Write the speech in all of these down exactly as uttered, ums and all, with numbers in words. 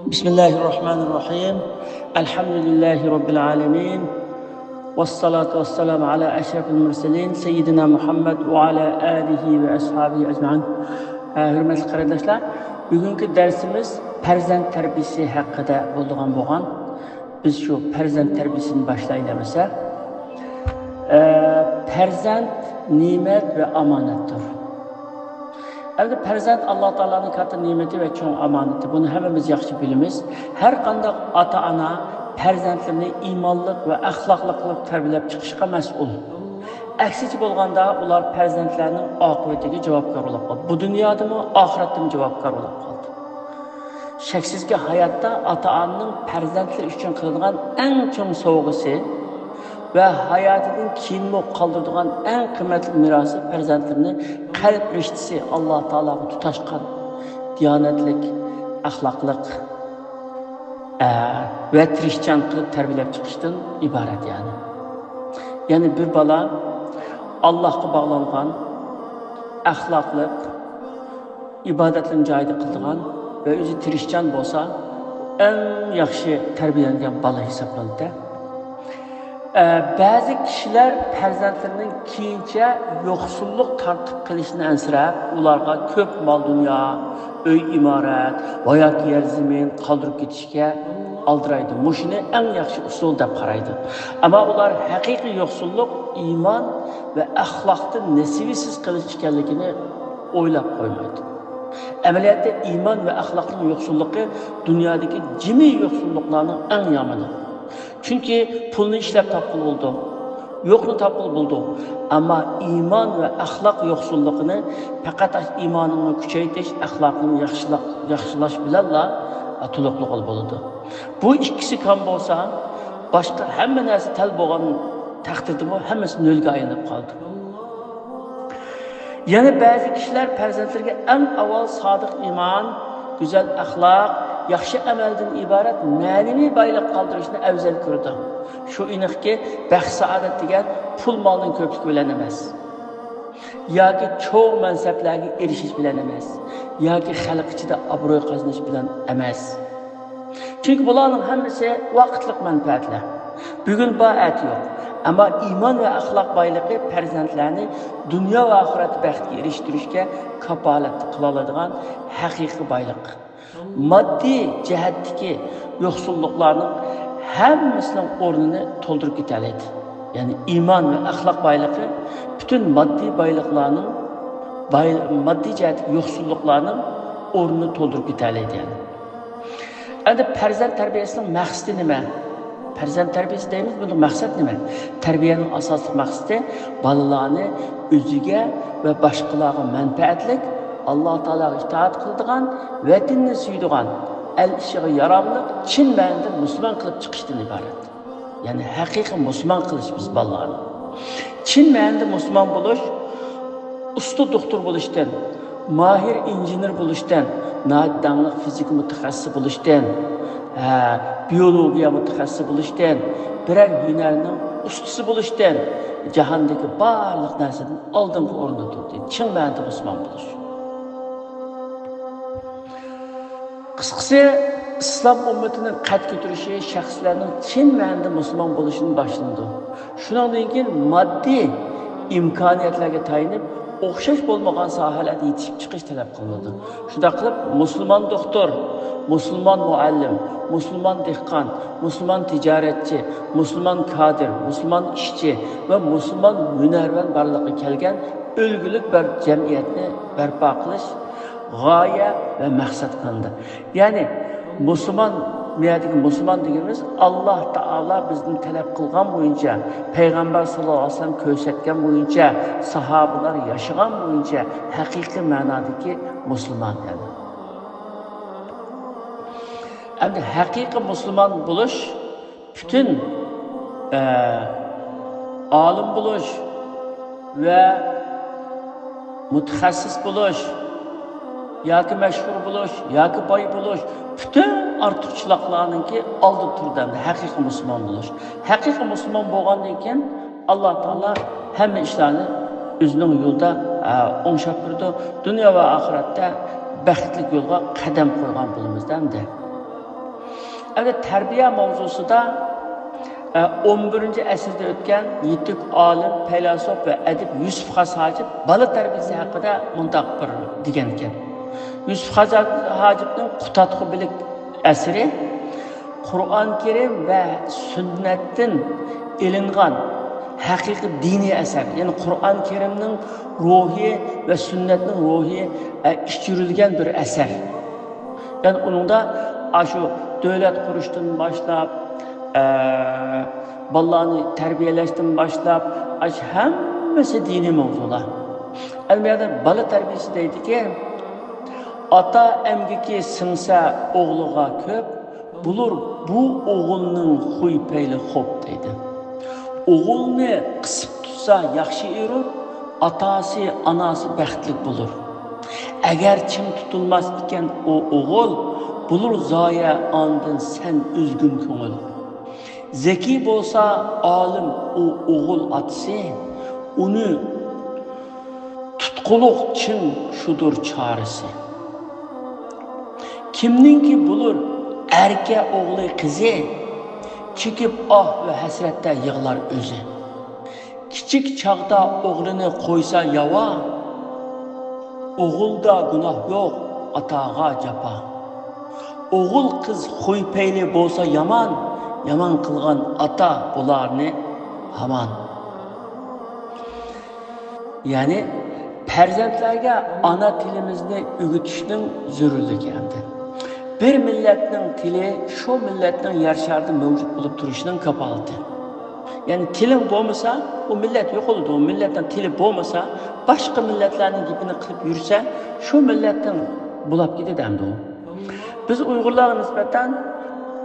بسم الله الرحمن الرحيم. الحمد لله رب العالمين. والصلاة والسلام على أشرف المرسلين سيدنا محمد وعلى آله وأصحابه أجمعين. ھە، ھۆرمەتلىك قېرىنداشلار، بۈگۈنكى دەرسىمىز پەرزەنت تەربىيىسى ھەققىدە بولىدىغان بولغان. بىز شۇ پەرزەنت تەربىيىسىنى باشلايلى ئەمىسە. ئە، پەرزەنت نېمەت ۋە ئامانەتتۇر. ئەمدى پەرزەنت ئاللا تائالانىڭ كاتتا نېمىتى ۋە چوڭ ئامانىتى. بۇنى ھەممىمىز ياخشى بىلىمىز. ھەر قانداق ئاتا-ئانا پەرزەنتلىرىنى ئىمانلىق ۋە ئەخلاقلىق قىلىپ تەربىيەلەپ چىقىشقا مەسئۇل. ئەكسىچە بولغاندا، ئۇلار پەرزەنتلەرنىڭ ئاقىۋىتىگە جاۋابكار بولۇپ قالدى. بۇ دۇنيادىمۇ، ئاخىرەتتىمۇ جاۋابكار بولۇپ قالدى. شەكسىزكى، ھاياتتا ئاتا-ئانىنىڭ پەرزەنتلىرى ئۈچۈن قىلىدىغان ئەڭ چوڭ سوۋغىسى ۋە ھاياتىدىن كېيىنمۇ قالدۇرىدىغان ئەڭ قىممەتلىك مىراسى پەرزەنتلىرىنى قەلب رىشتىسى، ئاللا تائالاغا تۇتاشقان، دىيانەتلىك، ئەخلاقلىق، ئە، ۋە تىرىشچان قىلىپ تەربىيەلەپ چىقىشتىن ئىبارەت، يەنى. يەنى بىر بالا ئاللاھقا باغلانغان، ئەخلاقلىق، ئىبادەتلىرىنى جايىدا قىلىدىغان ۋە ئۆزى تىرىشچان بولسا، ئەڭ ياخشى تەربىيەلەنگەن بالا ھېسابلىنىدۇ. ئە، بەزى كىشىلەر پەرزەنتلىرىنىڭ كېيىنچە يوقسۇللۇق تارتىپ قېلىشىنى ئەنسىرەپ، ئۇلارغا كۆپ مال-دۇنيا، ئۆي-ئىمارەت ۋە ياكى يەر-زېمىن قالدۇرۇپ كېتىشكە ئالدىرايدۇ. مۇشۇنى ئەڭ ياخشى ئۇسۇل دەپ قارايدۇ. ئەمما ئۇلار ھەقىقىي يوقسۇللۇق ئىمان ۋە ئەخلاقتىن نېسىۋىسىز قېلىش ئىكەنلىكىنى ئويلاپ قويمايدۇ. ئەمەلىيەتتە ئىمان ۋە ئەخلاقنىڭ يوقسۇللۇقى دۇنيادىكى جىمى يوقسۇللۇقلارنىڭ ئەڭ يامىنى. چۈنكى پۇلنى ئىشلەپ تاپقىلى بولىدۇ، يوقنى تاپقىلى بولىدۇ. ئەمما ئىمان ۋە ئەخلاق يوقسۇللۇقىنى پەقەت ئىمانىڭنى كۈچەيتىش، ئەخلاقىڭنى ياخشىلا-، ياخشىلاش بىلەنلا تولۇقلىغىلى بولىدۇ. بۇ ئىككىسى كام بولسا، باشقا ھەممە نەرسە تەل بولغان تەقدىردىمۇ ھەممىسى نۆلگە ئايلىنىپ قالىدۇ. يەنە بەزى كىشىلەر پەرزەنتلىرىگە ئەڭ ئاۋۋال سادىق ئىمان، گۈزەل ئەخلاق، ياخشى ئەمەلدىن ئىبارەت مەنىۋى بايلىق قالدۇرۇشنى ئەۋزەل كۆرىدۇ. شۇ ئېنىقكى، بەخت-سائادەت دېگەن پۇل-مالنىڭ كۆپلۈكى بىلەن ئەمەس، ياكى چوڭ مەنسەپلەرگە ئېرىشىش بىلەن ئەمەس، ياكى خەلق ئىچىدە ئابرۇي قازىنىش بىلەن ئەمەس. چۈنكى بۇلارنىڭ ھەممىسى ۋاقىتلىق مەنپەئەتلەر. بۈگۈن بار، ئەتە يوق. ئەمما ئىمان ۋە ئەخلاق بايلىقى پەرزەنتلەرنى دۇنيا ۋە ئاخىرەتتە بەختكە ئېرىشتۈرۈشكە كاپالەتلىك قىلالايدىغان ھەقىقىي بايلىق. ماددىي جەھەتتىكى يوقسۇللۇقلارنىڭ ھەممىسىنىڭ ئورنىنى تولدۇرۇپ كېتەلەيدۇ. يەنى ئىمان ۋە ئەخلاق بايلىقى پۈتۈن ماددىي بايلىقلارنىڭ، باي-، ماددىي جەھەتتىكى يوقسۇللۇقلارنىڭ ئورنىنى تولدۇرۇپ كېتەلەيدۇ، يەنى. ئەمدى پەرزەنت تەربىيەسىنىڭ مەقسىتى نېمە؟ پەرزەنت تەربىيەسى دەيمىز، بۇنىڭ مەقسەت نېمە؟ تەربىيەنىڭ ئاساسلىق مەقسىتى بالىلارنى ئۆزىگە ۋە باشقىلارغا مەنپەئەتلىك، ئاللا تائالاغا ئىتائەت قىلىدىغان، ۋەتىنىنى سۆيىدىغان، ئەل ئىشىغا ياراملىق، چىن مەنىدە مۇسۇلمان قىلىپ چىقىشتىن ئىبارەت. يەنى ھەقىقىي مۇسۇلمان قىلىش بىز بالىلارنى. چىن مەنىدە مۇسۇلمان بولۇش ئۇستا دوختۇر بولۇشتىن، ماھىر ئىنژېنېر بولۇشتىن، ناھايىتى داڭلىق فىزىكا مۇتەخەسسىسى بولۇشتىن، ھە، بىيولوگىيە مۇتەخەسسىسى بولۇشتىن، بىرەر ھۈنەرنىڭ ئۇستىسى بولۇشتىن، جاھاندىكى بارلىق نەرسىدىن ئالدىنقى ئورۇندا تۇردى. چىن مەنىدە مۇسۇلمان بولۇش. قىسقىسى، ئىسلام ئۈممىتىنىڭ قەد كۆتۈرۈشى شەخسلەرنىڭ چىن مەنىدە مۇسۇلمان بولۇشىدىن باشلىنىدۇ. شۇنىڭدىن كېيىن ماددىي ئىمكانىيەتلەرگە تايىنىپ، ئوخشاش بولمىغان ساھەلەردە يېتىشىپ چىقىش تەلەپ قىلىنىدۇ. شۇنداق قىلىپ، مۇسۇلمان دوختۇر، مۇسۇلمان مۇئەللىم، مۇسۇلمان دېھقان، مۇسۇلمان تىجارەتچى، مۇسۇلمان كادىر، مۇسۇلمان ئىشچى ۋە مۇسۇلمان ھۈنەرۋەن بارلىققا كەلگەن ئۈلگىلىك بىر جەمئىيەتنى بەرپا قىلىش غايە ۋە مەقسەت قىلىنىدۇ. يەنى مۇسۇلمان، بۇ يەردىكى مۇسۇلمان دېگىنىمىز، ئاللا تائالا بىزدىن تەلەپ قىلغان بويىچە، پەيغەمبەر ساللاللاھۇ ئەلەيھى ۋەسەللەم كۆرسەتكەن بويىچە، ساھابىلەر ياشىغان بويىچە ھەقىقىي مەنادىكى مۇسۇلمان، يەنى. ئەمدى ھەقىقىي مۇسۇلمان بولۇش پۈتۈن، ئە، ئالىم بولۇش ۋە مۇتەخەسسىس بولۇش ياكى مەشھۇر بولۇش ياكى باي بولۇش، پۈتۈن ئارتۇقچىلىقلارنىڭكى ئالدىدا تۇرىدۇ ئەمدى ھەقىقىي مۇسۇلمان بولۇش. ھەقىقىي مۇسۇلمان بولغاندىن كېيىن، ئاللا تائالا ھەممە ئىشلارنى ئۆزىنىڭ يولىدا، ئە، ئوڭشاپ بېرىدۇ. دۇنيا ۋە ئاخىرەتتە بەختلىك يولغا قەدەم قويغان بولىمىز ئەمدى. ئەمدى تەربىيە ماۋزۇسىدا، ئە، ئون بىرىنچى ئەسىردە ئۆتكەن يېتۈك ئالىم، پەيلاسوپ ۋە ئەدىب يۈسۈپ خاس ھاجىپ بالا تەربىيىسى ھەققىدە مۇنداق بىر دېگەنىكەن. يۈسۈپ خاس ھاجىپنىڭ قۇتادغۇ بىلىك ئەسىرى قۇرئان كەرىم ۋە سۈننەتتىن ئېلىنغان ھەقىقىي دىنىي ئەسەر. يەنى قۇرئان كەرىمنىڭ روھى ۋە سۈننەتنىڭ روھى، ئە، ئىچۈرۈلگەن بىر ئەسەر. يەنى ئۇنىڭدا ئاشۇ دۆلەت قۇرۇشتىن باشلاپ، ئە، بالىلارنى تەربىيەلەشتىن باشلاپ، ئاشۇ ھەممىسى دىنىي ماۋزۇلار. ئەمدى بۇ يەردە بالا تەربىيەسى دەيدىكى، ئاتا ئەمگىكى سىڭسە ئوغلىغا كۆپ، بولۇر بۇ ئوغۇلنىڭ خۇي پەيلى خوپ دەيدۇ. ئوغۇلنى قىسىپ تۇتسا ياخشى ئېرۇ، ئاتاسى، ئاناسى بەختلىك بولۇر. ئەگەر چىڭ تۇتۇلماس ئىكەن ئۇ ئوغۇل، بولۇر زايە ئاندىن سەن ئۆزگۈن كۆڭۈل. زېكىي بولسا ئالىم ئۇ ئوغۇل ئاتىسى، ئۇنى تۇتقۇلۇق چىڭ شۇدۇر چارىسى. كىمنىڭكى بولۇر ئەركە ئوغلى قىزى، چېكىپ ئاھ ۋە ھەسرەتتە يىغلار ئۆزى. كىچىك چاغدا ئوغلىنى قويسا ياۋا، ئوغۇلدا گۇناھ يوق، ئاتاغا جاپا. ئوغۇل قىز خۇي پەيلى بولسا يامان، يامان قىلغان ئاتا بۇلارنى ھامان. يەنى پەرزەنتلەرگە ئانا تىلىمىزنى ئۆگىتىشنىڭ زۆرۈرلۈكى ئەمدى. بىر مىللەتنىڭ تىلى شۇ مىللەتنىڭ يەر شارىدا مەۋجۇت بولۇپ تۇرۇشىنىڭ كاپالىتى. يەنى تىلىڭ بولمىسا، ئۇ مىللەت يوقىلىدۇ. ئۇ مىللەتنىڭ تىلى بولمىسا، باشقا مىللەتلەرنىڭ گېپىنى قىلىپ يۈرسە، شۇ مىللەتنىڭ بولاپ كېتىدۇ ئەمدى ئۇ. بىز ئۇيغۇرلارغا نىسبەتەن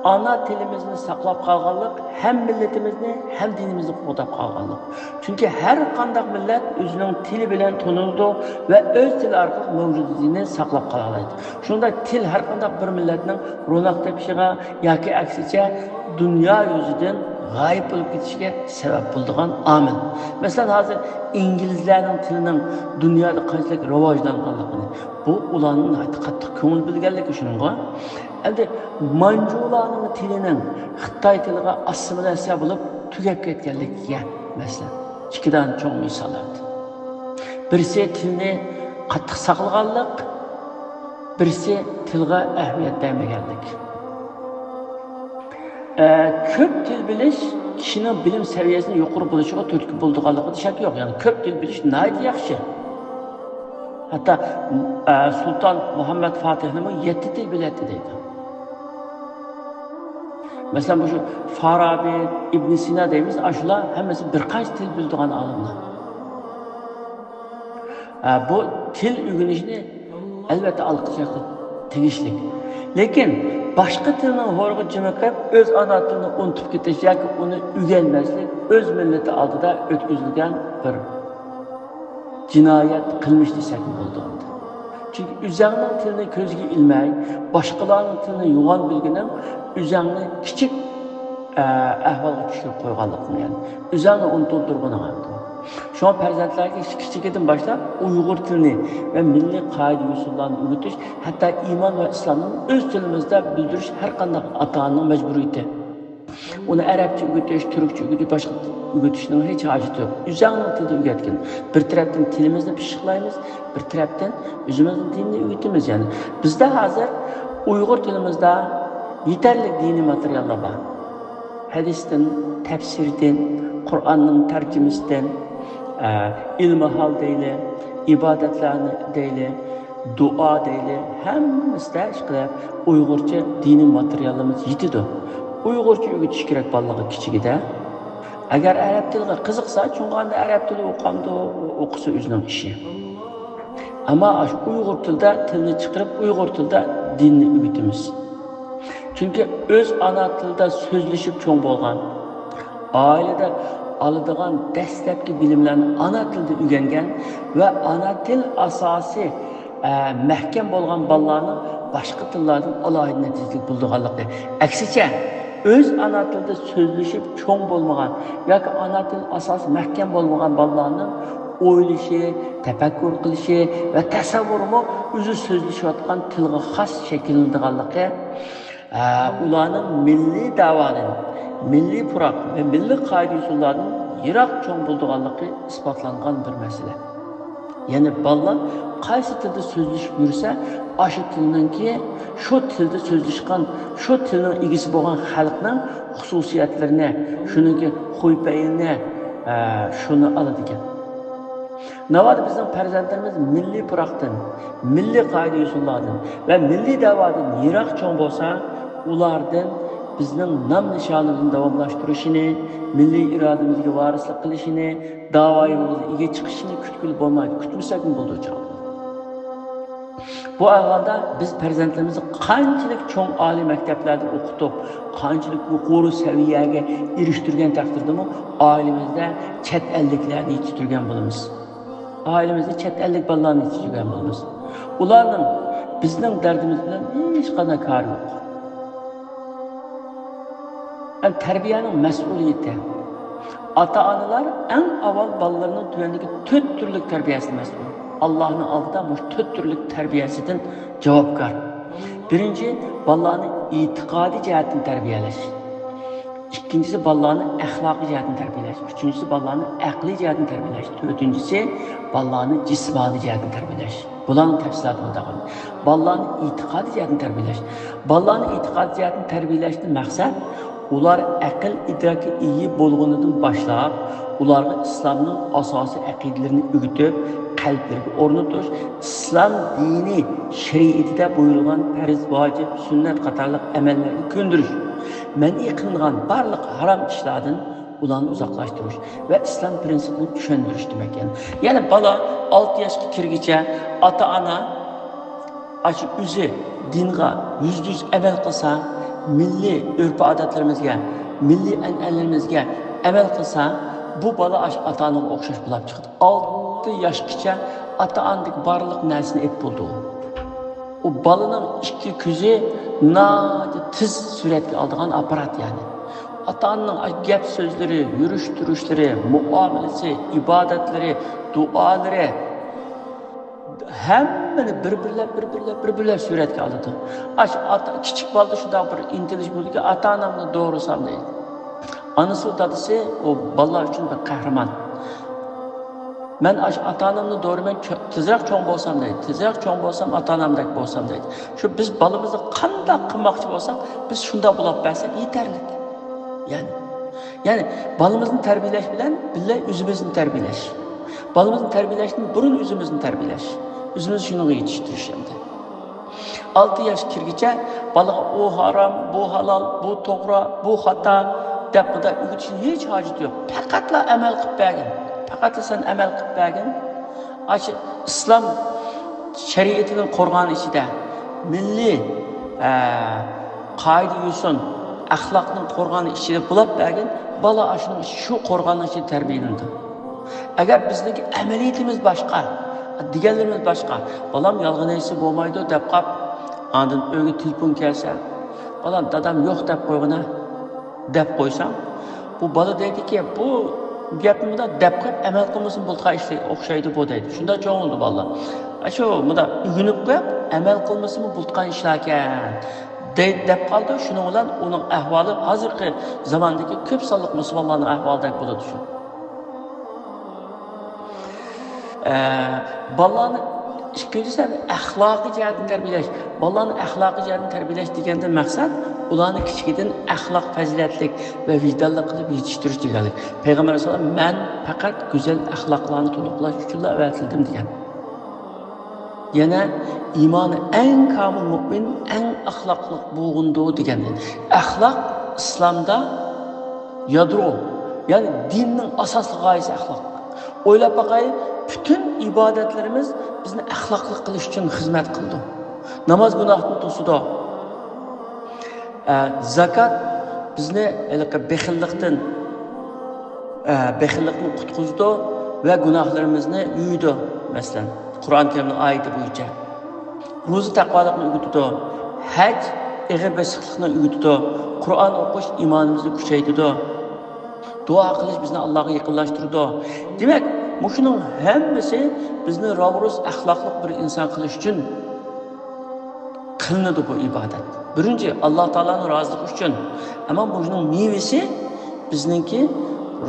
ئانا تىلىمىزنى ساقلاپ قالغانلىق، ھەم مىللىتىمىزنى، ھەم دىنىمىزنى قوغداپ قالغانلىق. چۈنكى ھەر قانداق مىللەت ئۆزىنىڭ تىلى بىلەن تونۇلىدۇ ۋە ئۆز تىلى ئارقىلىق مەۋجۇدىيىتىنى ساقلاپ قالالايدۇ. شۇنداق تىل ھەر قانداق بىر مىللەتنىڭ روناق تېپىشىغا ياكى ئەكسىچە دۇنيا يۈزىدىن غايىب بولۇپ كېتىشىگە سەۋەب بولىدىغان ئامىل. مەسىلەن، ھازىر ئىنگلىزلەرنىڭ تىلىنىڭ دۇنيادا قانچىلىك راۋاجلانغانلىقىنى، بۇ ئۇلارنىڭ ناھايىتى قاتتىق كۆڭۈل بۆلگەنلىكى شۇنىڭغا. ئەمدى مانجۇلارنىڭ تىلىنىڭ خىتاي تىلىغا ئاسسىمىلياتسىيە بولۇپ تۈگەپ كەتكەنلىكىگە، مەسىلەن، ئىككى دانە چوڭ مىساللاردىن. بىرسى تىلنى قاتتىق ساقلىغانلىق، بىرسى تىلغا ئەھمىيەت بەرمىگەنلىك. ئە، كۆپ تىل بىلىش كىشىنىڭ بىلىم سەۋىيەسىنىڭ يۇقىرى بولۇشىغا تۈرتكە بولىدىغانلىقىدا شەك يوق. يەنى كۆپ تىل بىلىش ناھايىتى ياخشى. ھەتتا، ئە، سۇلتان مۇھەممەد فاتىھنىمۇ يەتتە تىل بىلەتتى دەيدۇ. مەسىلەن، مۇشۇ فارابى، ئىبن سىنا دەيمىز، ئاشۇلار ھەممىسى بىر قانچە تىل بىلىدىغان ئالىملار. ئە، بۇ تىل ئۆگىنىشنى ئەلۋەتتە ئالقىشلاشقا تېگىشلىك. لېكىن باشقا تىلنىڭ ھورىغا جىمىقىپ، ئۆز ئانا تىلىنى ئۇنتۇپ كېتىش ياكى ئۇنى ئۆگەنمەسلىك ئۆز مىللىتى ئالدىدا ئۆتكۈزۈلگەن بىر جىنايەت، قىلمىش دېسەكمۇ بولىدۇ ئەمدى. چۈنكى ئۆزەڭنىڭ تىلىنى كۆزگە ئىلمەي، باشقىلارنىڭ تىلىنى يوغان بىلگىنىڭ ئۆزەڭنى كىچىك، ئە، ئەھۋالغا چۈشۈرۈپ قويغانلىقىڭ، يەنى ئۆزەڭنى ئۇنتۇلدۇرغىنىڭ ئەمدى. شۇڭا پەرزەنتلەرگە كىچىكىدىن باشلاپ ئۇيغۇر تىلىنى ۋە مىللىي قائىدە-يوسۇنلارنى ئۆگىتىش، ھەتتا ئىمان ۋە ئىسلامنى ئۆز تىلىمىزدا بىلدۈرۈش ھەر قانداق ئاتا-ئانىنىڭ مەجبۇرىيىتى. ئۇنى ئەرەبچە ئۆگىتىش، تۈركچە ئۆگىتىش، باشقا ئۆگىتىشنىڭ ھېچ ھاجىتى يوق. ئۆزەڭنىڭ تىلىدا ئۆگەتكىن. بىر تەرەپتىن تىلىمىزنى پىششىقلايمىز، بىر تەرەپتىن ئۆزىمىزنىڭ دىنىنى ئۆگىتىمىز. يەنى بىزدە ھازىر ئۇيغۇر تىلىمىزدا يېتەرلىك دىنىي ماتېرىياللار بار. ھەدىستىن، تەپسىردىن، قۇرئاننىڭ تەرجىمىسىدىن، ئە، ئىلمىھال دەيلى، ئىبادەتلەرنى دەيلى، دۇئا دەيلى، ھەممىسىدە ئىشقىلىپ ئۇيغۇرچە دىنىي ماتېرىيالىمىز يېتىدۇ. ئۇيغۇرچە ئۆگىتىش كېرەك بالىلارغا كىچىكىدە. ئەگەر ئەرەب تىلىغا قىزىقسا، چوڭ ئاندىن ئەرەب تىلى ئوقامدۇ، ئوقۇسا ئۆزىنىڭ ئىشى. ئەمما ئاشۇ ئۇيغۇر تىلىدا تىلنى چىقىرىپ، ئۇيغۇر تىلىدا دىننى ئۆگىتىمىز. چۈنكى ئۆز ئانا تىلىدا سۆزلىشىپ چوڭ بولغان، ئائىلىدە ئالىدىغان دەسلەپكى بىلىملەرنى ئانا تىلدا ئۆگەنگەن ۋە ئانا تىل ئاساسى، ئە، مەھكەم بولغان بالىلارنىڭ باشقا تىللاردىن ئالاھىدە نەتىجىلىك بولىدىغانلىقى. ئەكسىچە، ئۆز ئانا تىلىدا سۆزلىشىپ چوڭ بولمىغان ياكى ئانا تىل ئاساسى مەھكەم بولمىغان بالىلارنىڭ ئويلىشى، تەپەككۇر قىلىشى ۋە تەسەۋۋۇرىمۇ ئۆزى سۆزلىشىۋاتقان تىلغا خاس شەكىللىنىدىغانلىقى، ئە، ئۇلارنىڭ مىللىي دەۋادىن، مىللىي پۇراق ۋە مىللىي قائىدە-يوسۇنلاردىن يىراق چوڭ بولىدىغانلىقى ئىسپاتلانغان بىر مەسىلە. يەنى بالىلار قايسى تىلدا سۆزلىشىپ يۈرسە، ئاشۇ تىلنىڭكى، شۇ تىلدا سۆزلىشىدىغان، شۇ تىلنىڭ ئىگىسى بولغان خەلقنىڭ خۇسۇسىيەتلىرىنى، شۇنىڭكى خۇيپەيلىنى، ئە، شۇنى ئالىدىكەن. ناۋادا بىزنىڭ پەرزەنتلىرىمىز مىللىي پۇراقتىن، مىللىي قائىدە-يوسۇنلاردىن ۋە مىللىي دەۋادىن يىراق چوڭ بولسا، ئۇلاردىن بىزنىڭ نام-نىشانىمىزنى داۋاملاشتۇرۇشىنى، مىللىي ئىرادىمىزگە ۋارىسلىق قىلىشىنى، داۋا يولىمىزغا ئىگە چىقىشىنى كۈتكىلى بولمايدۇ. كۈتمىسەكمۇ بولىدۇ، چاغلار. بۇ ئەھۋالدا بىز پەرزەنتلىرىمىزنى قانچىلىك چوڭ ئالىي مەكتەپلەردە ئوقۇتۇپ، قانچىلىك يۇقىرى سەۋىيەگە ئېرىشتۈرگەن تەقدىردىمۇ، ئائىلىمىزدە چەت ئەللىكلەرنى يېتىشتۈرگەن بولىمىز. ئائىلىمىزدە چەت ئەللىك بالىلارنى يېتىشتۈرگەن بولىمىز. ئۇلارنىڭ بىزنىڭ دەردىمىز بىلەن ھېچقانداق كارى يوق. ئەمدى تەربىيەنىڭ مەسئۇلىيىتى. ئاتا-ئانىلار ئەڭ ئاۋۋال بالىلىرىنىڭ تۆۋەندىكى تۆت تۈرلۈك تەربىيەسىدىن مەسئۇل. ئاللاھنىڭ ئالدىدا مۇشۇ تۆت تۈرلۈك تەربىيەسىدىن جاۋابكار. بىرىنچى، بالىلارنى ئېتىقادىي جەھەتتىن تەربىيەلەش. ئىككىنچىسى، بالىلارنى ئەخلاقىي جەھەتتىن تەربىيەلەش. ئۈچىنچىسى، بالىلارنى ئەقلىي جەھەتتىن تەربىيەلەش. تۆتىنچىسى، بالىلارنى جىسمانىي جەھەتتىن تەربىيەلەش. بۇلارنىڭ تەپسىلاتىنى مۇنداق قىلىمىز. بالىلارنى ئېتىقادىي جەھەتتىن تەربىيەلەش. بالىلارنى ئېتىقادىي جەھەتتىن تەربىيەلەشتىن مەقسەت، ئۇلار ئەقىل ئىدراكقا ئىگە بولغىنىدىن باشلاپ، ئۇلارغا ئىسلامنىڭ ئاساسىي ئەقىدىلىرىنى ئۆگىتىپ، قەلبلىرىگە ئورنىتىش، ئىسلام دىنى شەرىئىتىدە بۇيرۇلغان پەرز، ۋاجىپ، سۈننەت قاتارلىق ئەمەللەرگە كۆندۈرۈش، مەنئى قىلىنغان بارلىق ھارام ئىشلاردىن ئۇلارنى ئۇزاقلاشتۇرۇش ۋە ئىسلام پىرىنسىپىنى چۈشەندۈرۈش دېمەك. يەنى، يەنى بالا ئالتە ياشقا كىرگىچە ئاتا-ئانا ئاشۇ ئۆزى دىنغا يۈزدە يۈز ئەمەل قىلسا، مىللىي ئۆرپ-ئادەتلىرىمىزگە، مىللىي ئەنئەنىلىرىمىزگە ئەمەل قىلسا، بۇ بالا ئاشۇ ئاتا-ئانىغا ئوخشاش بولاپ چىقىدۇ. ئالتە ياشقىچە ئاتا-ئانىدىكى بارلىق نەرسىنى ئېلىپ بولىدۇ. ئۇ بالىنىڭ ئىككى كۆزى ناھايىتى تېز سۈرەتكە ئالىدىغان ئاپپارات، يەنى. ئاتا-ئانىنىڭ گەپ-سۆزلىرى، يۈرۈش-تۇرۇشلىرى، مۇئامىلىسى، ئىبادەتلىرى، دۇئالىرى، ھەممىنى بىر-بىرلەپ، بىر-بىرلەپ، بىر-بىرلەپ سۈرەتكە ئالىدۇ. ئاشۇ ئاتا، كىچىك بالىدا شۇنداق بىر ئىنتىلىش بولىدۇكى، ئاتا-ئانامنى دورىسام دەيدۇ. ئانىسى، دادىسى ئۇ بالىلار ئۈچۈن بىر قەھرىمان. مەن ئاشۇ ئاتا-ئانامنى دورىمەن، چو-، تېزرەك چوڭ بولسام دەيدۇ، تېزرەك چوڭ بولسام، ئاتا-ئانامدەك بولسام دەيدۇ. شۇ بىز بالىمىزنى قانداق قىلماقچى بولساق، بىز شۇنداق بولاپ بەرسەك يېتەرلىك. يەنى، يەنى بالىمىزنى تەربىيەلەش بىلەن بىللە ئۆزىمىزنى تەربىيەلەش. بالىمىزنى تەربىيەلەشتىن بۇرۇن ئۆزىمىزنى تەربىيەلەش. ئۆزىمىزنى شۇنىڭغا يېتىشتۈرۈش ئەمدى. ئالتە ياش كىرگىچە بالىغا ئۇ ھارام، بۇ ھالال، بۇ توغرا، بۇ خاتا دەپ مۇنداق ئۆگىتىشنىڭ ھېچ ھاجىتى يوق. پەقەتلا ئەمەل قىلىپ بەرگىن. پەقەتلا سەن ئەمەل قىلىپ بەرگىن. ئاشۇ ئىسلام شەرىئىتىنىڭ قورغانى ئىچىدە، مىللىي، ئە، قائىدە-يوسۇن، ئەخلاقنىڭ قورغانى ئىچىدە بولاپ بەرگىن. بالا ئاشۇنىڭ، شۇ قورغاننىڭ ئىچىدە تەربىيەلىنىدۇ. ئەگەر بىزنىڭكى ئەمەلىيىتىمىز باشقا، دېگەنلىرىمىز باشقا، بالام يالغان ئېيتسا بولمايدۇ دەپ قاپ، ئاندىن ئۆيگە تېلېفون كەلسە، بالام، دادام يوق دەپ قويغىنا دەپ قويساڭ، بۇ بالا دەيدىكى، بۇ گەپنى مۇنداق دەپ قويۇپ، ئەمەل قىلمىسىمۇ بولىدىغان ئىشقا ئوخشايدۇ بۇ دەيدۇ. شۇنداق چوڭ بولىدۇ بالىلار. ئاشۇ مۇنداق ئۆگىنىپ قويۇپ، ئەمەل قىلمىسىمۇ بولىدىغان ئىشلاركەن دەي-، دەپ قالىدۇ. شۇنىڭ بىلەن ئۇنىڭ ئەھۋالى ھازىرقى زاماندىكى كۆپ سانلىق مۇسۇلمانلارنىڭ ئەھۋالىدەك بولىدۇ شۇ. ئە، بالىلارنى ئىككىنچىسى، ئەخلاقىي جەھەتتىن تەربىيەلەش. بالىلارنى ئەخلاقىي جەھەتتىن تەربىيەلەش دېگەندىن مەقسەت، ئۇلارنى كىچىكىدىن ئەخلاق پەزىلەتلىك ۋە ۋىجدانلىق قىلىپ يېتىشتۈرۈش دېگەنلىك. پەيغەمبەر ئەلەيھىسسالام، «مەن پەقەت گۈزەل ئەخلاقلارنى تولۇقلاش ئۈچۈنلا ئەۋەتىلدىم» دېگەن. يەنە، «ئىمانى ئەڭ كامىل مۆمىن ئەڭ ئەخلاقلىق بولغۇندۇر» دېگەن. ئەخلاق ئىسلامدا يادرو، يەنى دىننىڭ ئاساسلىق غايىسى ئەخلاق. ئويلاپ باقاي، پۈتۈن ئىبادەتلىرىمىز بىزنى ئەخلاقلىق قىلىش ئۈچۈن خىزمەت قىلىدۇ. ناماز گۇناھتىن توسىدۇ. ئە، زاكات بىزنى ھېلىقى بېخىللىقتىن، ئە، بېخىللىقتىن قۇتقۇزىدۇ ۋە گۇناھلىرىمىزنى يۇيىدۇ. مەسىلەن، قۇرئان كەرىمنىڭ ئايىتى بويىچە. روزا تەقۋالىقنى ئۆگىتىدۇ. ھەج ئېغىر بېسىقلىقنى ئۆگىتىدۇ. قۇرئان ئوقۇش ئىمانىمىزنى كۈچەيتىدۇ. دۇئا قىلىش بىزنى ئاللاغا يېقىنلاشتۇرىدۇ. دېمەك، مۇشۇنىڭ ھەممىسى بىزنى راۋرۇس ئەخلاقلىق بىر ئىنسان قىلىش ئۈچۈن قىلىنىدۇ بۇ ئىبادەت. بىرىنچى، ئاللا تائالانىڭ رازىلىقى ئۈچۈن. ئەمما بۇنىڭ مېۋىسى بىزنىڭكى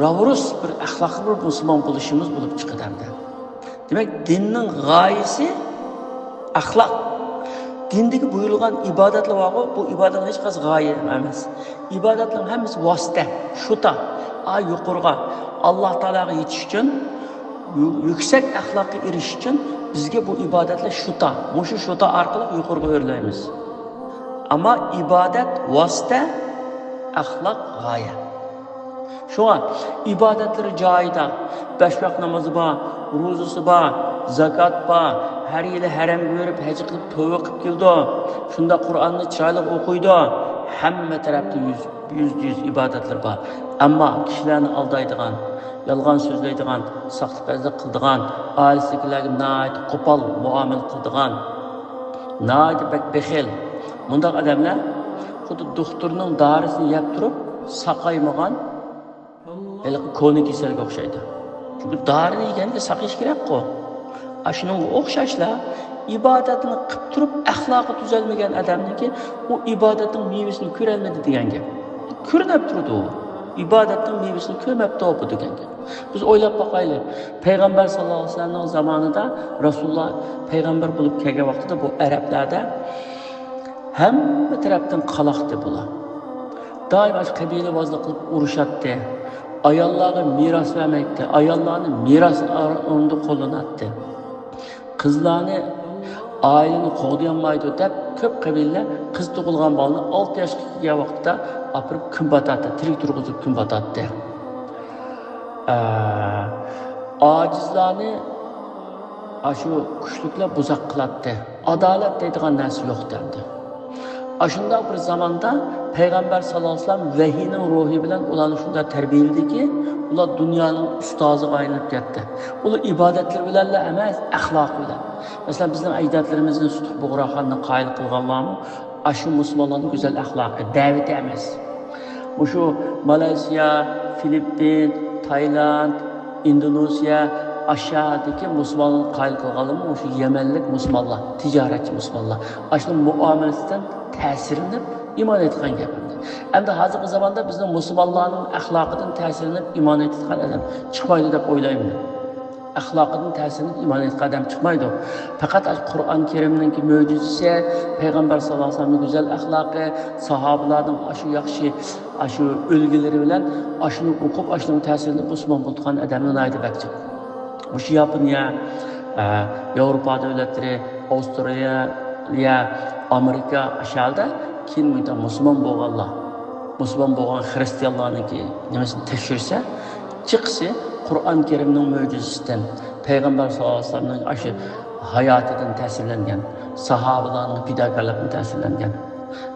راۋۇرۇس بىر ئەخلاقلىق بىر مۇسۇلمان بولۇشىمىز بولۇپ چىقىدۇ ئەمدى. دېمەك، دىننىڭ غايىسى ئەخلاق. دىندىكى بۇيرۇلغان ئىبادەتلەر بارغۇ، بۇ ئىبادەتنىڭ ھېچقايسى غايە ئەمەس. ئىبادەتنىڭ ھەممىسى ۋاسىتە، شوتا. ئا يۇقىرىغا، ئاللا تائالاغا يېتىش ئۈچۈن، يۈ-، يۈكسەك ئەخلاققا ئېرىشىش ئۈچۈن بىزگە بۇ ئىبادەتلەر شوتا. مۇشۇ شوتا ئارقىلىق يۇقىرىغا ئۆرلەيمىز. ئەمما ئىبادەت ۋاسىتە، ئەخلاق غايە. شۇڭا ئىبادەتلىرى جايىدا، بەش ۋاق نامازى بار، روزىسى بار، زاكات بار، ھەر يىلى ھەرەمگە بېرىپ ھەج قىلىپ تۆۋە قىلىپ كېلىدۇ. شۇنداق قۇرئاننى چىرايلىق ئوقۇيدۇ. ھەممە تەرەپتە يۈز، يۈزدە يۈز ئىبادەتلىرى بار. ئەمما كىشىلەرنى ئالدايدىغان، يالغان سۆزلەيدىغان، ساختىپەزلىك قىلىدىغان، ئائىلىسىدىكىلەرگە ناھايىتى قوپال مۇئامىلە قىلىدىغان، ناھايىتى بەك بېخىل. مۇنداق ئادەملەر خۇددى دوختۇرنىڭ دارىسىنى يەپ تۇرۇپ ساقايمىغان ھېلىقى كونا كېسەلگە ئوخشايدۇ. چۈنكى دارىنى يېگەندە ساقىيىش كېرەكقۇ. ئاشۇنىڭغا ئوخشاشلا، ئىبادەتنى قىپ تۇرۇپ ئەخلاقى تۈزەلمىگەن ئادەمنىڭكى ئۇ ئىبادەتنىڭ مېۋىسىنى كۆرەلمىدى دېگەن گەپ. كۆرۈنۈپ تۇرىدۇ ئۇ. ئىبادەتنىڭ مېۋىسىنى كۆرمەپتۇ بۇ دېگەن گەپ. بىز ئويلاپ باقايلى، پەيغەمبەر ساللاللاھۇ ئەلەيھى ۋەسەللەمنىڭ زامانىدا رەسۇلۇللا پەيغەمبەر بولۇپ كەلگەن ۋاقتىدا بۇ ئەرەبلەردە ھەممە تەرەپتىن قالاقتى بۇلار. دائىم ئاشۇ قەبىلە بازلىق قىلىپ ئۇرۇشاتتى. ئاياللارغا مىراس بەرمەيتتى. ئاياللارنى مىراس ئورنىدا قوللىناتتى. قىزلارنى ئائىلىنى قوغدىيالمايدۇ دەپ، كۆپ قەبىلىلەر قىز تۇغۇلغان بالىنى ئالتە ياشقا كىرگەن ۋاقتىدا ئاپىرىپ كۈن پاتاتتى، تىرىك تۇرغۇزۇپ كۈن پاتاتتى. ئە، ئاجىزلارنى ئاشۇ كۈچلۈكلەر بۇزاق قىلاتتى. ئادالەت دەيدىغان نەرسە يوق دەمدى. ئاشۇنداق بىر زاماندا پەيغەمبەر ساللاللاھۇ ئەلەيھى ۋەسەللەم ۋەھىينىڭ روھى بىلەن ئۇلارنى شۇنداق تەربىيەلىدىكى، ئۇلار دۇنيانىڭ ئۇستازىغا ئايلىنىپ كەتتى. ئۇلار ئىبادەتلىرى بىلەنلا ئەمەس، ئەخلاقى بىلەن. مەسىلەن، بىزنىڭ ئەجدادلىرىمىزنى سۇتۇق بۇغراخاننى قايىل قىلغان بارمۇ؟ ئاشۇ مۇسۇلمانلارنىڭ گۈزەل ئەخلاقى، دەۋىتى ئەمەس. مۇشۇ مالايسىيا، فىلىپپىن، تايلاند، ئىندونېزىيە، ئاشۇ يەردىكى مۇسۇلمانلارنى قايىل قىلغانلىرىمۇ مۇشۇ يەمەنلىك مۇسۇلمانلار، تىجارەتچى مۇسۇلمانلار. ئاشۇنىڭ مۇئامىلىسىدىن تەسىرلىنىپ ئىمان ئېيتقان گەپ ئەمدى. ئەمدى ھازىرقى زاماندا بىزنىڭ مۇسۇلمانلارنىڭ ئەخلاقىدىن تەسىرلىنىپ ئىمان ئېيتىدىغان ئادەم چىقمايدۇ دەپ ئويلايمەن. ئەخلاقىدىن تەسىرلىنىپ ئىمان ئېيتقان ئادەم چىقمايدۇ. پەقەت ئاشۇ قۇرئان كەرىمنىڭكى مۆجىزىسى، پەيغەمبەر ساللاللاھۇ ئەلەيھى ۋەسەللەمنىڭ گۈزەل ئەخلاقى، ساھابىلارنىڭ ئاشۇ ياخشى، ئاشۇ ئۈلگىلىرى بىلەن ئاشۇنى ئوقۇپ، ئاشۇنىڭ تەسىرىدە مۇسۇلمان بولىدىغان ئادەملەر ناھايىتى بەك جىق. مۇشۇ ياپونىيە، ئە، ياۋروپا دۆلەتلىرى، ئاۋسترالىيە، ئامېرىكا، ئاشۇ يەردە كېيىن مۇنداق مۇسۇلمان بولغانلار، مۇسۇلمان بولغان خىرىستىيانلارنىڭكى نېمىسىنى تەكشۈرسە، جىقسى قۇرئان كەرىمنىڭ مۆجىزىسىدىن، پەيغەمبەر ساللاللاھۇ ئەلەيھى ۋەسەللەمنىڭ ئاشۇ ھاياتىدىن تەسىرلەنگەن، ساھابىلارنىڭ پىداكارلىقىدىن تەسىرلەنگەن.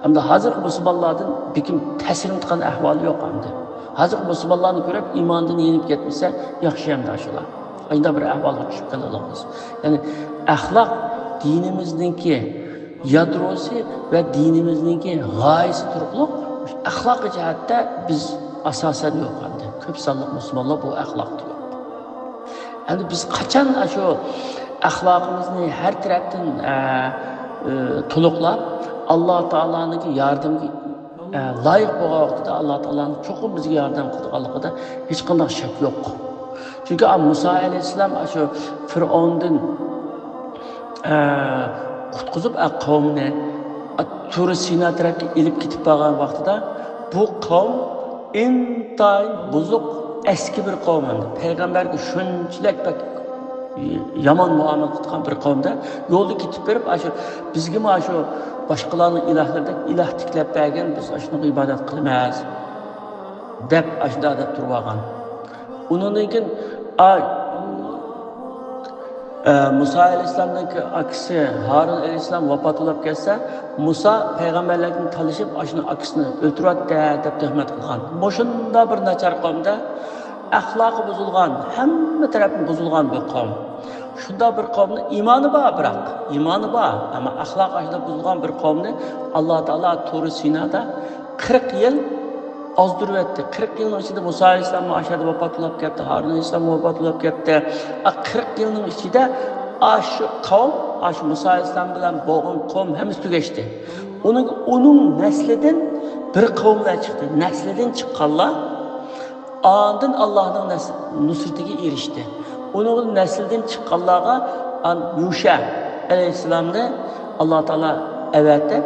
ئەمدى ھازىرقى مۇسۇلمانلاردىن بېكىم تەسىرلىنىدىغان ئەھۋالى يوق ئەمدى. ھازىرقى مۇسۇلمانلارنى كۆرۈپ ئىماندىن يېنىپ كەتمىسە ياخشى ئەمدى ئاشۇلار. ئاشۇنداق بىر ئەھۋالغا چۈشۈپ قالىدىغانمىز. يەنى ئەخلاق دىنىمىزنىڭكى يادروسى ۋە دىنىمىزنىڭكى غايىسى تۇرۇقلۇق ئەخلاقىي جەھەتتە بىز ئاساسەن يوق ئەمدى. كۆپ سانلىق مۇسۇلمانلار بۇ ئەخلاقتا يوق. ئەمدى بىز قاچان ئاشۇ ئەخلاقىمىزنى ھەر تەرەپتىن، ئە، ئە، تولۇقلاپ، ئاللا تائالانىڭكى ياردىمىگە، ئە، لايىق بولغان ۋاقتىدا ئاللا تائالانىڭ چوقۇم بىزگە ياردەم قىلىدىغانلىقىدا ھېچقانداق شەك يوق. چۈنكى ئا، مۇسا ئەلەيھىسسالام ئاشۇ فىرئوندىن، ئە، قۇتقۇزۇپ، ئە، قەۋمىنى، ئە، تۇرى سىنا تەرەپكە ئېلىپ كېتىپ بارغان ۋاقتىدا بۇ قەۋم ئىنتايىن بۇزۇق، ئەسكى بىر قەۋم ئەمدى. پەيغەمبەرگە شۇنچىلىك بەك يامان مۇئامىلە قىلىدىغان بىر قەۋمدە يولدا كېتىپ بېرىپ، ئاشۇ بىزگىمۇ ئاشۇ باشقىلارنىڭ ئىلاھلىرىدەك ئىلاھ تىكلەپ بەرگىن، بىز ئاشۇنىڭغا ئىبادەت قىلىمىز دەپ، ئاشۇنداق دەپ تۇرۇۋالغان. ئۇنىڭدىن كېيىن، ئا، ئە، مۇسا ئەلەيھىسسالامنىڭ ئاكىسى ھارۇن ئەلەيھىسسالام ۋاپات بولۇپ كەتسە، مۇسا پەيغەمبەرلەرگە تالىشىپ، ئاشۇنىڭ ئاكىسىنى ئۆلتۈرۈۋەتتى دەپ تۆھمەت قىلغان. مۇشۇنداق بىر ناچار قەۋمدە ئەخلاقى بۇزۇلغان، ھەممە تەرەپتىن بۇزۇلغان بىر قەۋم. شۇنداق بىر قەۋمنىڭ ئىمانى بار، بىراق ئىمانى بار، ئەمما ئەخلاقى ئاشۇنداق بۇزۇلغان بىر قەۋمنى ئاللا تائالا تۇرى سىنادا قىرىق يىل ئازدۇرۇۋەتتى. قىرىق يىلنىڭ ئىچىدە مۇسا ئەلەيھىسسالام ئاشۇ يەردە ۋاپات بولۇپ كەتتى، ھارۇن ئەلەيھىسسالام ۋاپات بولۇپ كەتتى. ئا، قىرىق يىلنىڭ ئىچىدە ئاشۇ قەۋم ئاشۇ مۇسا ئەلەيھىسسالام بىلەن بولغان قوم ھەممىسى تۈگەشتى. ئۇنىڭ، ئۇنىڭ نەسلىدىن بىر قەۋملەر چىقتى. نەسلىدىن چىققانلار ئاندىن ئاللاھنىڭ نەس-، نۇسرىتىگە ئېرىشتى. ئۇنىڭ نەسلىدىن چىققانلارغا ئان-، يۇشە ئەلەيھىسسالامنى ئاللا تائالا ئەۋەتىپ،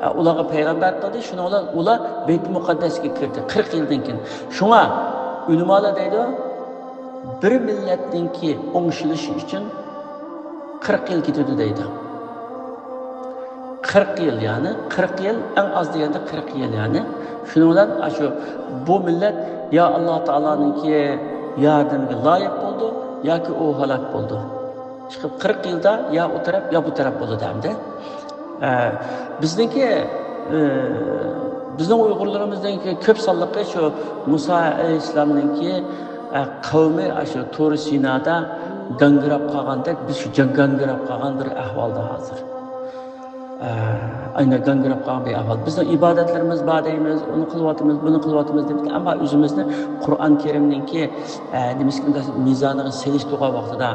ئە، ئۇلارغا پەيغەمبەر قىلدى. شۇنىڭ بىلەن ئۇلار بەيتۇل مۇقەددەسكە كىردى قىرىق يىلدىن كېيىن. شۇڭا ئۆلىمالار دەيدۇ، بىر مىللەتنىڭكى ئوڭشىلىشى ئۈچۈن قىرىق يىل كېتىدۇ دەيدۇ. قىرىق يىل، يەنى قىرىق يىل، ئەڭ ئاز دېگەندە قىرىق يىل، يەنى شۇنىڭ بىلەن ئاشۇ بۇ مىللەت يا ئاللا تائالانىڭكى ياردىمىگە لايىق بولىدۇ ياكى ئۇ ھالاك بولىدۇ. چىقىپ قىرىق يىلدا يا ئۇ تەرەپ يا بۇ تەرەپ بولىدۇ ئەمدى. ئە، بىزنىڭكى، ئە، بىزنىڭ ئۇيغۇرلىرىمىزنىڭكى كۆپ سانلىقى شۇ مۇسا ئەلەيھىسسالامنىڭكى، ئە، قەۋمى ئاشۇ تۇر سىنادا گاڭگىراپ قالغاندەك، بىز شۇ جاڭ-، گاڭگىراپ قالغان بىر ئەھۋالدا ھازىر. ئە، ئاينا گاڭگىراپ قالغان بىر ئەھۋال. بىزنىڭ ئىبادەتلىرىمىز بار دەيمىز، ئۇنى قىلىۋاتىمىز، بۇنى قىلىۋاتىمىز دەپ، ئەمما ئۆزىمىزنى قۇرئان كەرىمنىڭكى، ئە، نېمىسى مىزانىغا سېلىشتۇرغان ۋاقتىدا،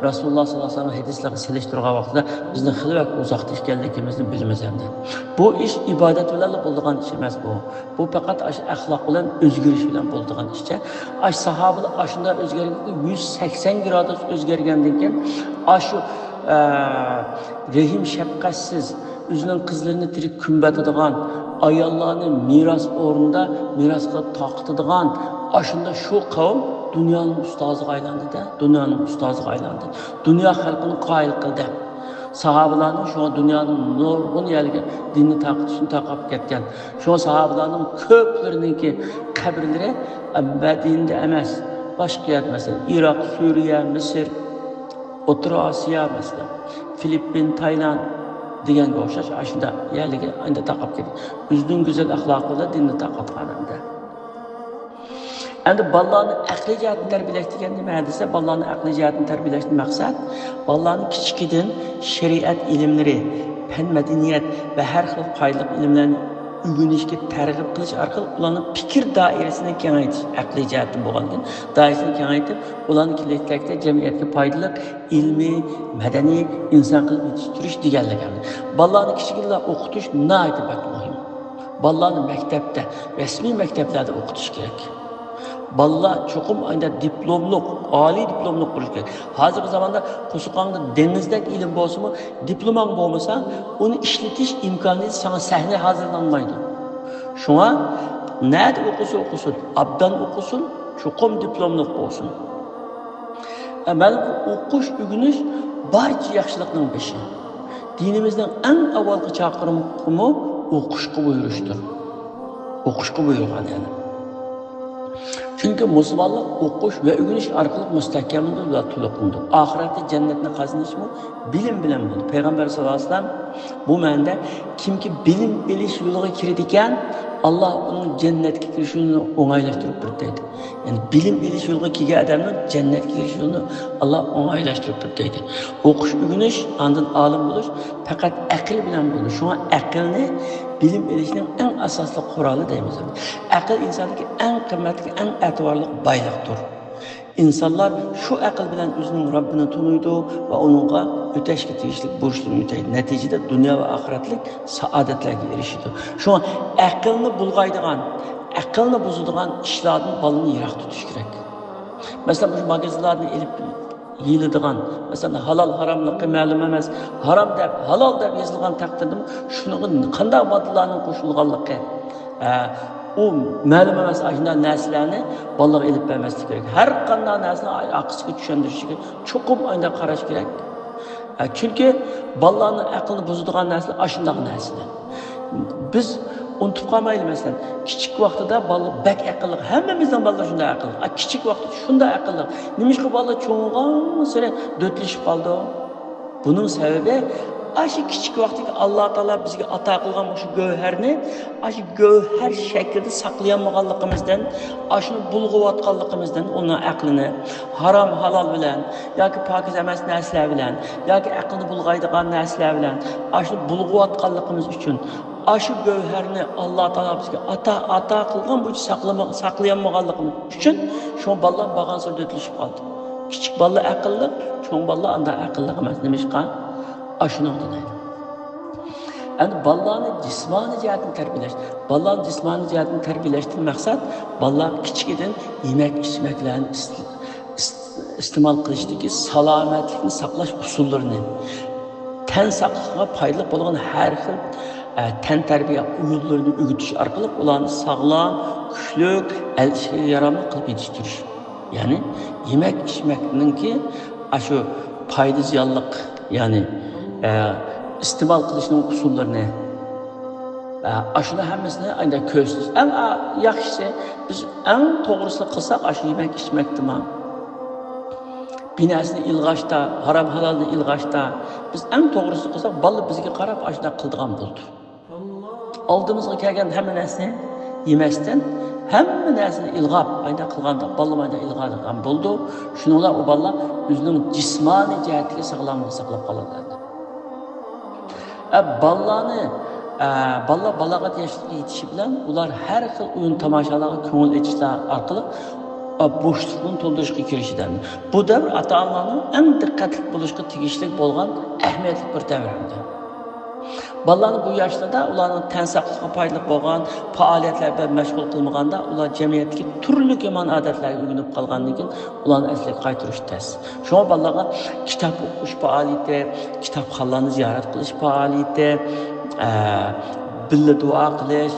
رەسۇلۇللا ساللاللاھۇ ئەلەيھى ۋەسەللەم ھەدىسلىرىگە سېلىشتۇرغان ۋاقتىدا بىزنىڭ خېلى بەك ئۇزاقتا ئىكەنلىكىمىزنى بىلىمىز ئەمدى. بۇ ئىش ئىبادەت بىلەنلا بولىدىغان ئىش ئەمەس بۇ. بۇ پەقەت ئاشۇ ئەخلاق بىلەن ئۆزگىرىش بىلەن بولىدىغان ئىشچە. ئاشۇ ساھابىلەر ئاشۇنداق ئۆزگەرگەن، يۈز سەكسەن گرادۇس ئۆزگەرگەندىن كېيىن، ئاشۇ، ئە، رەھىم شەپقەتسىز، ئۆزىنىڭ قىزلىرىنى تىرىك كۆمۈۋېتىدىغان، ئاياللارنى مىراس ئورنىدا مىراسقا تارقىتىدىغان، ئاشۇنداق شۇ قەۋم دۇنيانىڭ ئۇستازىغا ئايلاندى-دە، دۇنيانىڭ ئۇستازىغا ئايلاندى. دۇنيا خەلقىنى قايىل قىلدى. ساھابىلارنىڭ شۇڭا دۇنيانىڭ نۇرغۇن يەرلىرىگە دىننى تارقىتىشنى تارقاپ كەتكەن. شۇڭا ساھابىلارنىڭ كۆپلىرىنىڭكى قەبرىلىرى مەدىنىدە ئەمەس، باشقا يەردە، مەسىلەن، ئىراق، سۈرىيە، مىسىر، ئوتتۇرا ئاسىيا، مەسىلەن، فىلىپپىن، تايلاند دېگەنگە ئوخشاش ئاشۇنداق يەرلەرگە ئەمدى تارقاپ كەتكەن. ئۆزىنىڭ گۈزەل ئەخلاقى بىلەن دىننى تارقاتقان ئەمدى. ئەمدى بالىلارنى ئەقلىي جەھەتتىن تەربىيەلەش دېگەن نېمە دېسە، بالىلارنى ئەقلىي جەھەتتىن تەربىيەلەشتىن مەقسەت، بالىلارنى كىچىكىدىن شەرىئەت ئىلىملىرى، پەن، مەدەنىيەت ۋە ھەر خىل پايدىلىق ئىلىملەرنى ئۆگىنىشكە تەرغىب قىلىش ئارقىلىق ئۇلارنىڭ پىكىر دائىرىسىنى كېڭەيتىش، ئەقلىي جەھەتتىن بولغاندىكىن دائىرىسىنى كېڭەيتىپ، ئۇلارنى كېلەچەكتە جەمئىيەتكە پايدىلىق ئىلمىي، مەدەنىي ئىنسان قىلىپ يېتىشتۈرۈش دېگەنلىك. بالىلارنى كىچىكىدىنلا ئوقۇتۇش ناھايىتى بەك مۇھىم. بالىلارنى مەكتەپتە، رەسمىي مەكتەپلەردە ئوقۇتۇش كېرەك. بالىلار چوقۇم ئانداق دىپلوملۇق، ئالىي دىپلوملۇق بولۇشى كېرەك. ھازىرقى زاماندا قورسىقىڭدا دېڭىزدەك ئىلىم بولسىمۇ، دىپلوماڭ بولمىسا، ئۇنى ئىشلىتىش ئىمكانىيىتى ساڭا سەھنە ھازىرلانمايدۇ. شۇڭا نەدە ئوقۇسا ئوقۇسۇن، ئابدان ئوقۇسۇن، چوقۇم دىپلوملۇق بولسۇن. ئە، مەلۇمكى، ئوقۇش، ئۆگىنىش بارچە ياخشىلىقنىڭ بېشى. دىنىمىزنىڭ ئەڭ ئاۋۋالقى چاقىرىقىمۇ ئوقۇشقا بۇيرۇشتۇر. ئوقۇشقا بۇيرۇغان يەنى. چۈنكى مۇسۇلمانلىق ئوقۇش ۋە ئۆگىنىش ئارقىلىق مۇستەھكەملىنىدۇ ۋە تولۇقلىنىدۇ. ئاخىرەتتە جەننەتنى قازىنىشمۇ بىلىم بىلەن بولىدۇ. پەيغەمبەر ساللاللاھۇ ئەلەيھى ۋەسەللەم بۇ مەنىدە، كىمكى بىلىم ئېلىش يولىغا كىرىدىكەن، ئاللا ئۇنىڭ جەننەتكە كىرىش يولىنى ئوڭايلاشتۇرۇپ بېرىدۇ دەيدۇ. يەنى بىلىم ئېلىش يولىغا كىرگەن ئادەمنىڭ جەننەتكە كىرىش يولىنى ئاللا ئوڭايلاشتۇرۇپ بېرىدۇ دەيدۇ. ئوقۇش، ئۆگىنىش، ئاندىن ئالىم بولۇش پەقەت ئەقىل بىلەن بولىدۇ. شۇڭا ئەقىلنى بىلىم ئېلىشنىڭ ئەڭ ئاساسلىق قورالى دەيمىز. ئەقىل ئىنساندىكى ئەڭ قىممەتلىك، ئەڭ ئەتىۋارلىق بايلىقتۇر. ئىنسانلار شۇ ئەقىل بىلەن ئۆزىنىڭ رەببىنى تونۇيدۇ ۋە ئۇنىڭغا ئۆتەشكە تېگىشلىك بۇرچلىرىنى ئۆتەيدۇ. نەتىجىدە دۇنيا ۋە ئاخىرەتلىك سائادەتلەرگە ئېرىشىدۇ. شۇڭا ئەقىلنى بۇلغايدىغان، ئەقىلنى بۇزىدىغان ئىشلاردىن بالىنى يىراق تۇتۇش كېرەك. مەسىلەن، مۇشۇ ماگىزىنلاردىن ئېلىپ يېيىلىدىغان، مەسىلەن، ھالال ھاراملىقى مەلۇم ئەمەس، ھارام دەپ، ھالال دەپ يېزىلغان تەقدىردىمۇ، شۇنىڭغا قانداق ماددىلارنىڭ قوشۇلغانلىقى، ئە، ئۇ مەلۇم ئەمەس، ئاشۇنداق نەرسىلەرنى بالىلارغا ئېلىپ بەرمەسلىك كېرەك. ھەر قانداق نەرسىنى ئاقىسىغا چۈشەندۈرۈشىگە چوقۇم ئانداق قاراش كېرەك. ئە، چۈنكى بالىلارنىڭ ئەقلىنى بۇزىدىغان نەرسىلەر ئاشۇنداق نەرسىلەر. بىز ئۇنتۇپ قالمايلى، مەسىلەن، كىچىك ۋاقتىدا بالا بەك ئەقىللىق، ھەممىمىزنىڭ بالىلىرى شۇنداق ئەقىللىق. ئا، كىچىك ۋاقتىدا شۇنداق ئەقىللىق. نېمىشقا بالىلار چوڭىغانسېرى دۆتلىشىپ قالىدۇ؟ بۇنىڭ سەۋەبى، ئاشۇ كىچىك ۋاقتىدىكى ئاللا تائالا بىزگە ئاتا قىلغان مۇشۇ گەۋھەرنى، ئاشۇ گەۋھەر شەكلىدە ساقلىيالمىغانلىقىمىزدىن، ئاشۇنى بۇلغىۋاتقانلىقىمىزدىن ئۇنىڭ ئەقلىنى ھارام، ھالال بىلەن ياكى پاكىز ئەمەس نەرسىلەر بىلەن ياكى ئەقىلنى بۇلغايدىغان نەرسىلەر بىلەن ئاشۇنى بۇلغىۋاتقانلىقىمىز ئۈچۈن، ئاشۇ گەۋھەرنى ئاللا تائالا بىزگە ئاتا، ئاتا قىلغان بويىچە ساقلىما-، ساقلىيالمىغانلىقىمىز ئۈچۈن، شۇڭا بالىلار بارغانسېرى دۆتلىشىپ قالدى. كىچىك بالىلار ئەقىللىق، چوڭ بالىلار ئانداق ئەقىللىق ئەمەس. نېمىشقا؟ ئاشۇنىڭ دېگەن. ئەمدى بالىلارنى جىسمانىي جەھەتتىن تەربىيەلەش. بالىلارنى جىسمانىي جەھەتتىن تەربىيەلەشتىن مەقسەت، بالىلار كىچىكىدىن يېمەك-ئىچمەكلەرنى ئىس-، ئىس-، ئىستېمال قىلىشتىكى سالامەتلىكنى ساقلاش ئۇسۇللىرىنى، تەن ساقلىقىغا پايدىلىق بولغان ھەر خىل، ئە، تەنتەربىيە ئويۇنلىرىنى ئۆگىتىش ئارقىلىق ئۇلارنى ساغلام، كۈچلۈك، ئەل ئىشىگە ياراملىق قىلىپ يېتىشتۈرۈش. يەنى يېمەك-ئىچمەكنىڭكى ئاشۇ پايدا زىيانلىق، يەنى، ئە، ئىستېمال قىلىشنىڭ ئۇسۇللىرىنى، ئە، ئاشۇنى ھەممىسىنى ئانداق كۆرسىتىش. ئەڭ، ئا، ياخشىسى، بىز ئەڭ توغرىسىنى قىلساق، ئاشۇ يېمەك-ئىچمەكتىما، بىر نەرسىنى ئىلغاشتا، ھارام-ھالالنى ئىلغاشتا، بىز ئەڭ توغرىسىنى قىلساق، بالا بىزگە قاراپ ئاشۇنداق قىلىدىغان بولىدۇ. ئالدىمىزغا كەلگەن ھەممە نەرسىنى يېمەستىن، ھەممە نەرسىنى ئىلغاپ، ئايدا قىلغاندا، بالىلار ئايدا ئىلغاپ قىلغان بولىدۇ. شۇنىڭ بىلەن ئۇ بالىلار ئۆزىنىڭ جىسمانىي جەھەتتىكى ساغلاملىقىنى ساقلاپ قالىدۇ. ئە، بالىلارنى، ئە، بالىلار بالاغەت ياشلىقىغا يېتىشى بىلەن ئۇلار ھەر خىل ئويۇن تاماشالارغا كۆڭۈل ئېچىشلار ئارقىلىق، ئە، بوشلۇقنى تولدۇرۇشقا كىرىشىدۇ. بۇ دەۋر ئاتا-ئانىلارنىڭ ئەڭ دىققەتلىك بولۇشقا تېگىشلىك بولغان ئەھمىيەتلىك بىر دەۋر ھەمدە. بالىلارنى بۇ ياشلىرىدا ئۇلارنىڭ تەن ساقلىقىغا پايدىلىق بولغان پائالىيەتلەر بىلەن مەشغۇل قىلمىغاندا، ئۇلار جەمئىيەتتىكى تۈرلۈك يامان ئادەتلەرگە ئۆگىنىپ قالغاندىن كېيىن، ئۇلارنى ئەسلىگە قايتۇرۇش تەس. شۇڭا بالىلارغا كىتاب ئوقۇش پائالىيىتى، كىتابخانىلارنى زىيارەت قىلىش پائالىيىتى، ئە، بىللە دۇئا قىلىش،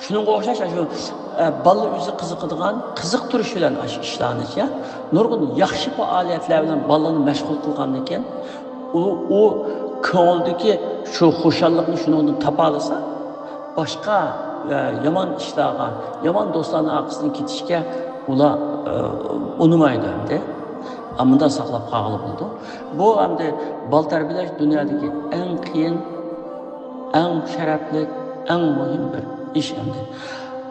شۇنىڭغا ئوخشاش، شۇ، ئە، بالىلار ئۆزى قىزىقىدىغان، قىزىقتۇرۇش بىلەن ئاشۇ ئىشلارنىچە نۇرغۇن ياخشى پائالىيەتلەر بىلەن بالىلارنى مەشغۇل قىلغاندىن كېيىن، ئۇ، ئۇ كۆڭلىدىكى شۇ خۇشاللىقنى شۇنىڭدىن تاپالىسا، باشقا، ئە، يامان ئىشلارغا، يامان دوستلارنىڭ ئارقىسىدىن كېتىشكە ئۇلار، ئە، ئۇنىمايدۇ ئەمدى. ئە، مۇنداق ساقلاپ قالغىلى بولىدۇ. بۇ ئەمدى بالا تەربىيەلەش دۇنيادىكى ئەڭ قىيىن، ئەڭ شەرەپلىك، ئەڭ مۇھىم بىر ئىش ئەمدى.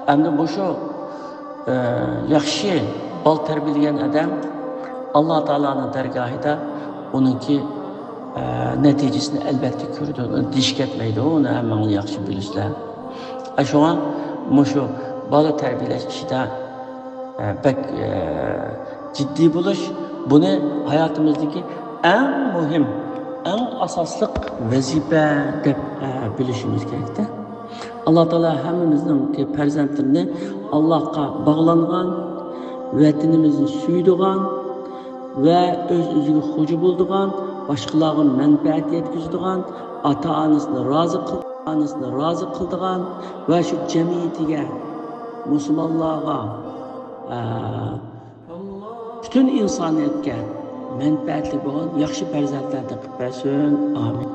ئەمدى مۇشۇ، ئە، ياخشى بالا تەربىيەلىگەن ئادەم ئاللا تائالانىڭ دەرگاھىدا ئۇنىڭكى، ئە، نەتىجىسىنى ئەلۋەتتە كۆرىدۇ. ئۇنى دېيىش كەتمەيدۇ، ئۇنى ھەممىڭلار ياخشى بىلىسىلەر. ئە، شۇڭا مۇشۇ بالا تەربىيەلەش ئىشىدا، ئە، بەك، ئە، جىددىي بولۇش، بۇنى ھاياتىمىزدىكى ئەڭ مۇھىم، ئەڭ ئاساسلىق ۋەزىپە دەپ، ئە، بىلىشىمىز كېرەكتە. ئاللا تائالا ھەممىمىزنىڭكى پەرزەنتلىرىنى ئاللاغا باغلانغان، ۋەتىنىمىزنى سۆيىدىغان ۋە ئۆز-ئۆزىگە خوجا بولىدىغان، باشقىلارغا مەنپەئەت يەتكۈزىدىغان، ئاتا-ئانىسىنى رازى قىل-، ئانىسىنى رازى قىلىدىغان ۋە شۇ جەمئىيىتىگە، مۇسۇلمانلارغا، ئە، پۈتۈن ئىنسانىيەتكە مەنپەئەتلىك بولغان ياخشى پەرزەنتلەردىن قىلىپ بەرسۇن. ئامىن.